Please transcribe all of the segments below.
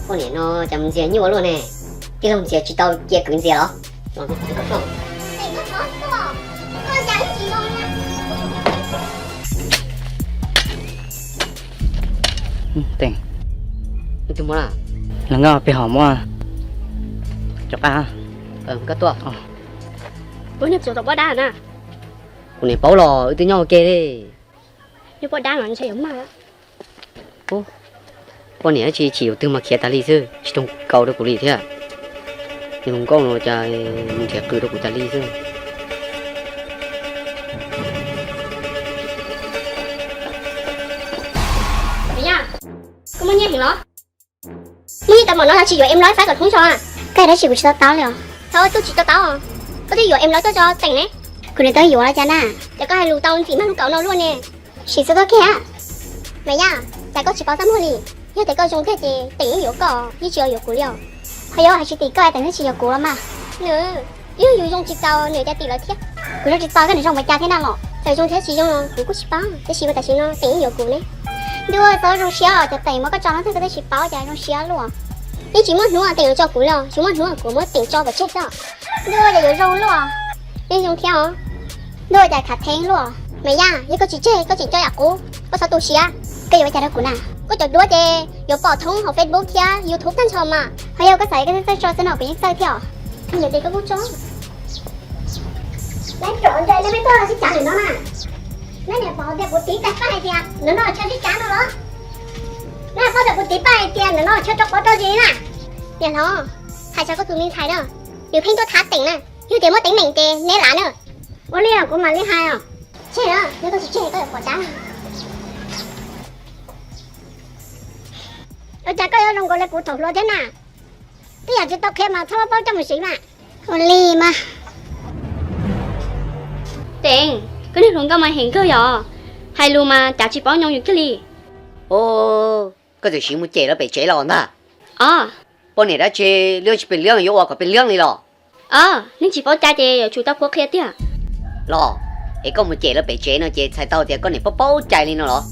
Poj niam no cas mus ntxias nyuaj luaj ne, tij laug ntxias tsis tau cia kwv ntxias los? Los nkauj peb ho muab cov qab. Koj tuaj. Kuv niam paub los wb twb nyob ua ke li. Poj niam dab tsi chim yus twg mas khiav tas li xwb, tsis tau kaus rau kuv li thiab. Tus hluas nkauj no cas mus nrhiav qws rau kuv tas li xwb. Koj muaj nyiaj heev los? Muaj nyiaj tau npaum no los tsis yuav em lawv faib kom thoob zog? Koj dab tsi kuv tsis to taub li os. Thaum twg tsis to taub? Koj twb yuav em lawv tuaj tso Teem ne. Kuv niam twb yuav los cas na. Ces koj hais lus tau ntxim mag lub kaus no luaj ne. Sim xav tuaj kiag. Mas Yaj, cas koj tsis paub txaj muag li? Yog tias koj zoo tiag ces Teem yeej yuav koj, yeej tsis yuav kuv li os. Ho yog hais tsis tim koj es Teem yeej tsis yuav kuv los mas. Nws, yog yus zoo tsis txaus nws cas tim lawv thiab. Kuv zoo tsis txaus koj niam zoo ua cas thiab na los? Txawm zoo thiab tsis zoo los kuv kuj tsis paub, tab sis ua tam sim no Teem yeej yuav kuv ne. Ntuj, txhob zoo siab os, cov Teem muab koj tso no thiab koj twb tsis paub cas zoo siab luaj. Yeej tsis muaj hnub Teem yuav tso kuv li, tsis muab hnub kuv muab Teem tso pov tseg xwb. Ntuj, cas yuav zoo luaj, yeej zoo thiab os. Ntuj, cas khav theeb luaj. Mas Yaj, yog koj tsis tseg koj tseem coj yam qub, koj txhob tu siab. Koj yuav ua cas rau kuv na? Koj cov duab ces yuav pom thoob hauv Facebook thiab YouTube tag nrho mas. Ho yog koj xav koj txawj tso xwb no kuv yeej txawj thiab os. Yog tias koj kuj tso. Neb pom ntshe neb pom sib cav lwm no na. Neb niam paub tias kuv tiv tas paj hais tias ntawm no chaw sib cav no los? Neb paub tias kuv tiv paj hais tias ntawm no chaw rau pov rau zis na? Niam hlob, hais txog koj tus me ntxhais na, nws pheej tuaj thab Teem na, yog tias muaj teeb meem ces neb lav na. Ua li kuv mam li hais os. Tseg, yog koj tsis tseg koj yuav pom dab. Ua cas koj yuav zoo nkaus li kuv thaum hluas thiab na? Tej yam tsis tau qhia mas txhob paub coj mus siv mas. Ua li mas. Teem, koj niag hluas nkauj mas heev kawg yom, hais lus mas cav tsis paub nyoo yus kiag li. Koj txawm siv mus cem lawv pem tsev los ntag. Os, poj niam dab tsi liab tsis pes liab yuav ua kom pes liab li los? Os, neeg tsis paub cai ces yuav tsum tau qhuab qhia tiag. Los, es koj mus cem lawv pem tsev no ces txhais tau tias koj niam paub paub cai li no los?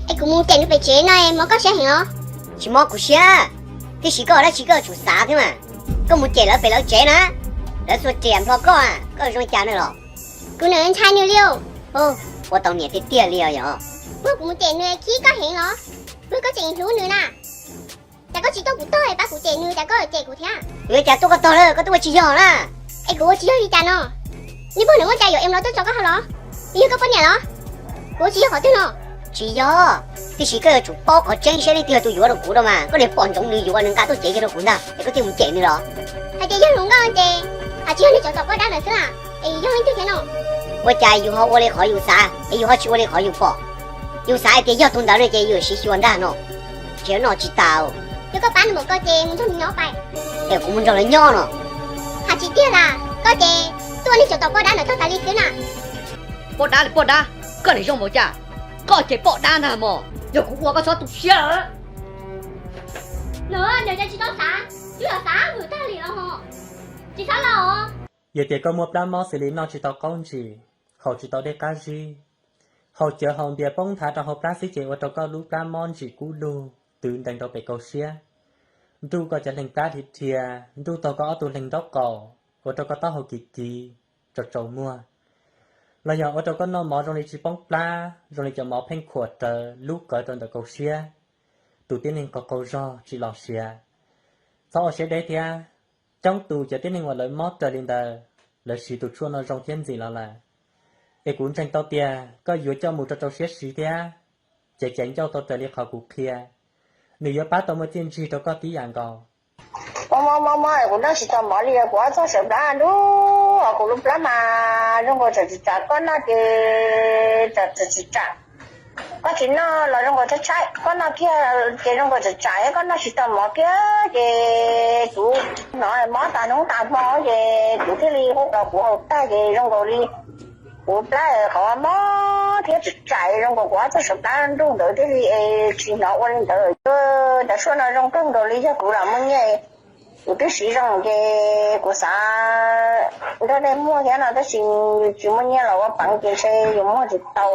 Es kuv mus cem nws pem tsev no mob koj siab heev los? Tsis mob kuv siab, tiam sis koj dab tsi koj yuav tsum xav thiab mas. Koj mus cem lawv pem lawv tsev na, lawv txhua riam nplho koj, koj zoo li cas no los? Kuv niam ntshai nws li. Ua tau niam tiag tiag li os yom. Ua kuv mus cem nws khib koj heev los? Ua koj tseem hlub nws na. Cas koj tsis tuaj kuv tog es pab kuv cem nws cas koj cem kuv thiab? Kuv yuav cas tuaj koj tog lawm, koj twb ua tsis yog na. Es kuv ua tsis yog li cas no? Nej pog niam muaj cai yuav em lawv tuaj tso koj hauj los? Twb yog koj poj niam los? Kuv ua tsis yog qhov twg no? Tsis yog, tiam sis koj yuav tsum paub qhov tseeb saib leej twg yog tus yuav rau kuv rau mas. Koj niam pom ntsoov nws yuav nws nqa tuaj cev kiag rau kuv ntag es koj thiaj mus cem nws los? Hais tias yog hluas nkauj ces, a, tsis yog nej cov tom poj dab ntawd xwb a? Es yog leej twg thiab no? Ua cas yus ho ua li qhov yus xav es yus ho tsis ua li qhov yus pom? Yus xav hais tias yog tus ntawd no ces yus siv xyuas ntag no. Tsis no tsis tau. Yog koj pab nws mus koj ces mus nrog nws nyob pais. Es kuv mus nrog lawv nyob no. Hais tsis tiag las, koj ces tuaj nej cov tom poj dab ntawd tag tas li xwb na. Poj dab li poj dab, koj niam zoo npaum cas? Koj ces poj dab ntag mog, yog kuv ua koj txhob tu siab lawm. Nws, nws ces tsis tau xav, twb los xav vwm tag li los ho. Tsis xav los. Yog tias koj muaj plab mob xws li noj tsis tau qaub ntsis, haus tsis tau dej qab zib, haus cawv haus npias poob nthav rau hauv plab xwb ces ua rau koj lub plab mob ntsim kub dug twv ntees rau pem kaum siab, nruj koj cov leeg plab dhia dhia, nruj taug koj ob tug leeg nraub qaum, ua rau koj taub hau kiv kiv, tsaus tsaus muag, los yog ua rau koj noj mov zoo li tsis poob plab, zoo li cov mov pheej khuam rawv lub qawv rau ntawm kaum siab, tus tib neeg qaug qaug zog tsis los siav. Txhob ua siab deb thiab. Coob tus cov tib neeg uas lawv mob raws li ntawd, lawv siv tus tshuaj no zoo thiab ntxim los lawm. Es kuv ntseeg tau tias koj yuav coj mus rau rau siab siv thiab, ces caiv ncauj tau raws li qhov kuv qhia, nws yuav pab tau muaj txiaj ntsig rau koj tib yam nkaus. Mob mob mob, kuv noj tsis tau mov li, kuv ob txoj saw plab nruj, kuv lub plab mas zoo nkaus tseem tsis tsam, koj noj ces tseem tsis tsam. Koj tsis noj los zoo nkaus tshaib tshaib, koj noj kiag ces zoo nkaus tseem tsam, koj noj tsis tau mov kiag ces kuv hnov mob tas hnub tas hmo ces kuv thiaj li hu los kuv haus tag ces zoo nkaus li kuv plab qhov mob thiab tseem tsam zoo nkaus kuv ob txoj saw plab nruj ntawd thiaj li tsis hnov ua li ntawd. Cov suab no zoo kawg nkaus li, yog kuv los muaj nyiaj, kuv twb siv zoo ces kuv xav nrog nej muag thiab no tab sis tsis muaj nyiaj los ua peev ces ntshe yuav muag tsis tau.